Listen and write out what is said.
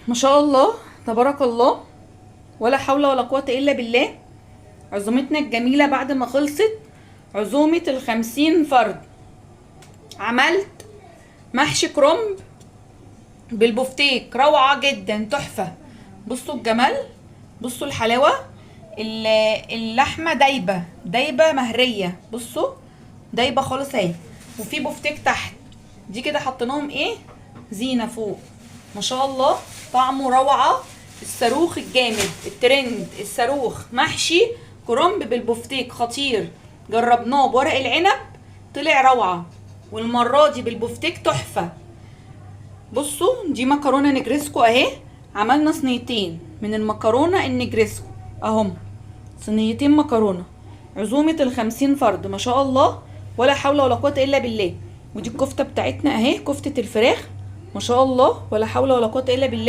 ما شاء الله تبارك الله، ولا حول ولا قوة إلا بالله. عزومتنا الجميلة بعد ما خلصت عزومة 50 فرد، عملت محشي كرنب بالبفتيك روعة جدا تحفة. بصوا الجمال، بصوا الحلاوة، اللحمة دايبة دايبة مهرية، بصوا دايبة خالص اهي، وفي بفتيك تحت دي كده حطيناهم ايه زينة فوق. ما شاء الله طعمه روعة. الصاروخ الجامد الترند، الصاروخ محشي كرنب بالبفتيك خطير، جربناه بورق العنب طلع روعة، والمرة دي بالبفتيك تحفة. بصوا دي مكرونة نجرسكو اهي، عملنا صينيتين من المكرونة النجرسكو اهم، صينيتين مكرونة، عزومة 50 فرد ما شاء الله، ولا حول ولا قوة الا بالله. ودي الكفتة بتاعتنا اهي، كفتة الفراخ ما شاء الله، ولا حول ولا قوة الا بالله.